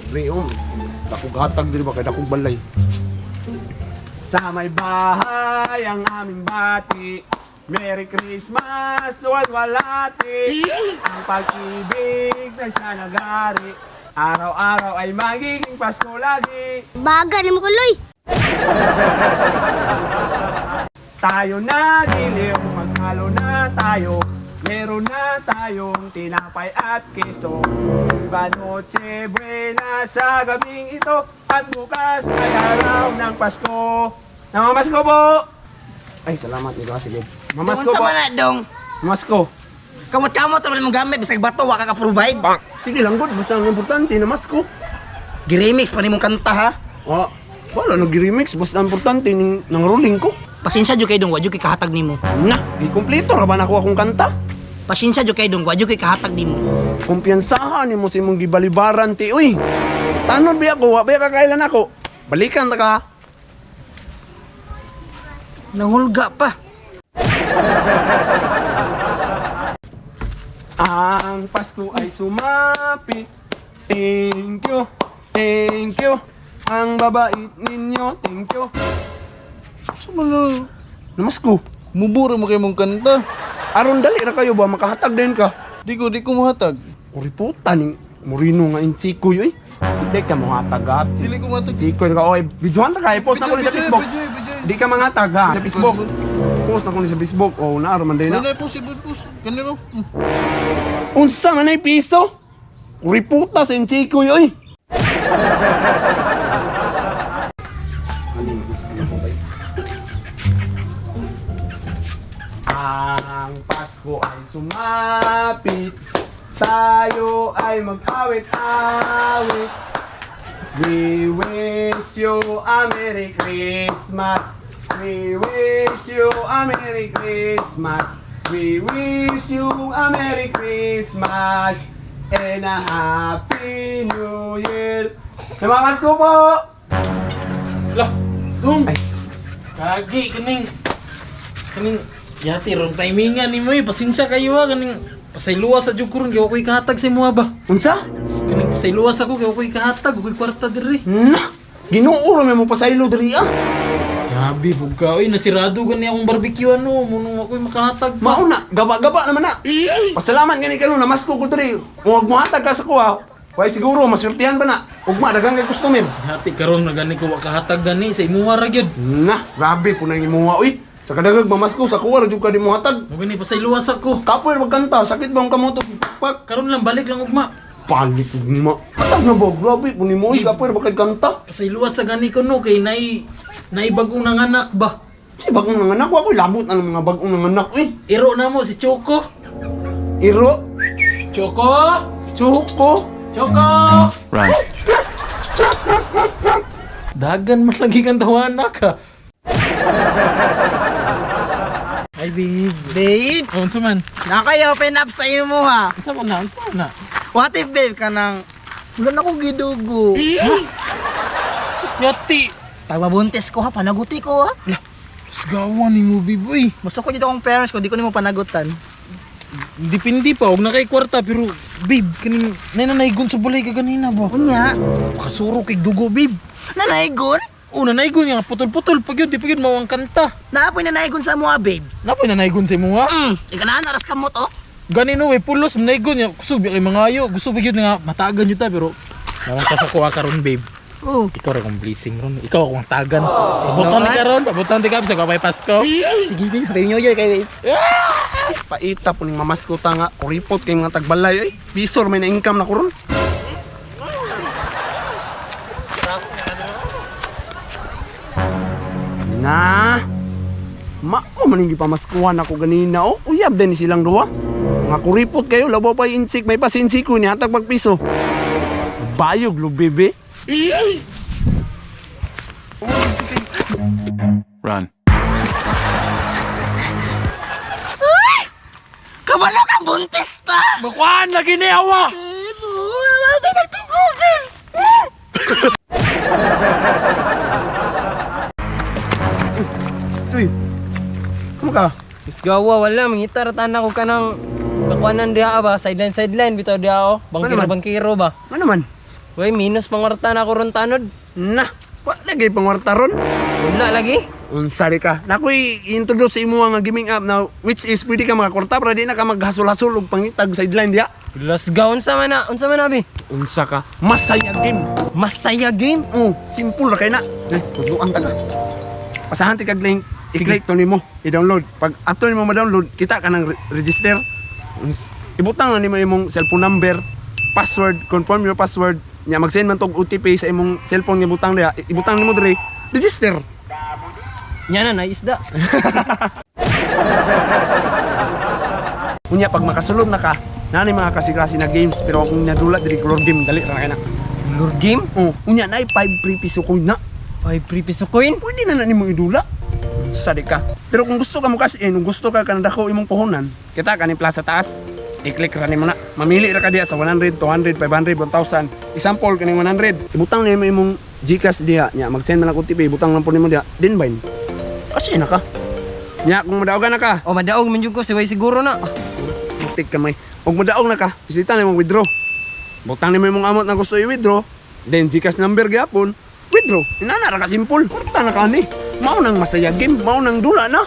Diri oh. Dakog hatag diri ba kay dakog balay. Sa may bahay ang aming bati. Merry Christmas, walwalati. Ang pag-ibig na siya nagari. Araw-araw ay magiging Pasko lagi. Baga ni mo kuloy. Tayo na giliw, magsalo na tayo. Meron na tayong tinapay at keso. Iba noche buena sa gabing ito. At bukas ay araw ng Pasko. Namamasko po! Ay, salamat ni Sige. Mamasko Unsa po. man na dong? Mamasko. Kamot-kamot ra man imong gamit bisag bato wa ka ka-provide. Sige lang, good. Basta ang importante, namasko. Giremix pa nimong kanta ha. Ah, wala nag-remix. Basta ang importante, ning, nang rolling ko. Pasensya jud kay dong, wa jud kay kahatag nimo. Na, di-kompleto. Ra ba nakuha akong kanta? Pasensya jud kay dong, wa jud kay kahatag nimo. Kumpiyansahan nimo sa imong gibalibaran ti uy. Tanod biya ko, wa biya ka kailan ako. Balikan ta ka. Nangulga pa. Ang Pasko ay sumapit. Thank you. Thank you. Ang babait ninyo. Thank you. Sa man na, Namasko. mubura mo kay mong kanta. Aron dali ra kayo ba makahatag din ka. Di ko muhatag. Kuriputa ning Morino nga insikoy oy. Hindi ka mohatag ha. Dili ko muhatag. Insikoy ka oy. Videohan ta kay post na ko ni sa Facebook. Video, video, Di ka mangatag ha. Sa Facebook. Post na ko ni sa Facebook. Oh, naa ra man day na. Wala po si Budpus. Kaniro. Unsa man ay piso? Kuriputa sa insikoy oy. Ang Pasko ay sumapit, tayo ay mag-awit-awit. We wish you a Merry Christmas. We wish you a Merry Christmas. We wish you a Merry Christmas and a Happy New Year. Namamasko po! Lah, dong. Ay. Kagi kaning kaning yati ron timingan nimo eh. Pasensya kayo ha kaning pasayloa sa jud ko ron kay wa ko'y kahatag sa imuha ba. Unsa? Kaning pasayloa sa ko kay wa ko'y kahatag, wa ko'y kwarta diri. Na! Ginoo ra may mo pasaylo diri ah. Grabe pug ka oy, nasirado gani akong barbecue ano, munong wa ko'y makahatag pa. Mauna, gaba-gaba naman na. Pasalamat gani karon namasko ko diri. Kung wag mohatag ka sa kuha, way siguro masurtihan ba na. Ugma daghang kay customer. Yati karon na gani ko wa kahatag gani sa imuha ra gyud. Na, grabe po na yung imuha uy. Sa kadagag mamasko sa kuha ra jud ka di mohatag. Mo gani pasayloa sa ko. Kapoy magkanta, sakit ba ang kamoto? Pak, Karon lang balik lang ugma. palit ugma. Hatag na ba grabe po nimo uy, kapoy ra ba kay kanta? Pasayloa sa gani ko no kay nay nay bagong nanganak ba. Si bagong nanganak ko, ako labot na ng mga bagong nanganak uy. Iro na mo si Choco. Iro, Choco! Choco. Choco! Run. Dagan man lagi kang tawanak ha. Ay, babe. Babe, Oh, unsa man? nakay-open up sa imo ha. Unsa man na? Unsa man na? What if babe kanang wala na ko gidugo. Yati! Pag mabuntis ko ha, panaguti ko ha. Sigawan ni mo, babe, uy. Musto ko dito akong parents ko, di ko nimo panagutan. Depende pa, huwag na kay kwarta, pero, babe, kaning, nananaygon sa balay ka ganina ba? Unya, Kasuro kay dugo, babe. nanaygon? Oh, nanaygon nga, putol-putol, pag yun, di pa yun, mawang kanta. Naapoy nanaygon sa mua, babe. Napoy nanaygon sa imo, ha? Ika na naras kamot oh. Ganino, eh, pulos, nanaygon niya, gusto ba kay mga ayo, gusto ba yun nga, matagan yun ta, pero, mawang ka sa kuha karon, babe. Oh. Ikaw ra akong blessing ron. Ikaw akong tagan. Pabutan ni karon, pabutan ti ka bisag wa pa'y Pasko. Sige babe, happy new year kay babe. Paita po ning mamasko ta nga, kuripot kay mga tagbalay oy. Pisor may na income na kuron. Na. Mao man yung gipamaskuhan ako ganina oh. Uyab din ni silang duha. Mga kuripot kayo, labaw pa yung insik, may pasinsi ko ni hatag pagpiso. Bayog lo bebe. Run. Kabalo kang buntis ta. Bakuan lagi ni awa. Babe, oh, wala na nagtugo, babe. Tuy. Kamo ka? Isgawa wala mangita ra tanan ko kanang kakuanan diha ba sideline sideline bitaw diha oh. Ano Bangkiro man? bangkiro ba. Ano man? Uy, minus pangwarta na ako ron tanod. Na, wa lagi pangwarta ron. Wala lagi. Unsa di ka? Nakoy introduce sa imo nga gaming app na which is pwede ka makakorta para di na ka maghasol-hasol og pangitag sideline diha. Let's go. Unsa man na? Unsa man abi? Unsa ka? Masaya game. Masaya game. Oh, simple ra kay na. Eh, tudloan ta ka. Pasahan ti kag link, i-click to nimo, i-download. Pag ato nimo ma-download, kita ka ng register. Ibutang na nimo imong cellphone number, password, confirm your password. Nya mag-send man tog OTP sa imong cellphone nga ibutang diha, ibutang nimo diri, register. Nya na naisda. Unya pag makasulod na ka, naa ni mga kasi-klase na games pero akong nadula diri color game dali ra kay na. Lure game? Oh, unya naay 5 free piso coin na. 5 free piso coin. Pwede na na nimong idula. Sadi ka. Pero kung gusto ka mo cash in, kung gusto ka kanang dako imong puhunan, kita kaning plaza taas. I-click ra nimo na. Mamili ra ka diha sa 100, 200, 500, 1,000. Example kaning 100. Ibutang nimo imong GCash diha nya, mag-send man lang OTP, ibutang lang po nimo diha. Then bind. Cash in na ka. Nya kung madaogan na ka, O madaog man jud ko siway siguro na. tik kamay. Og madaog na ka, bisita nimo withdraw. Butang nimo imong amount na gusto i-withdraw, then GCash number gyapon, withdraw. Inana ra ka simple. Kurta na ka ni. Mao nang masaya game, mao nang dula na.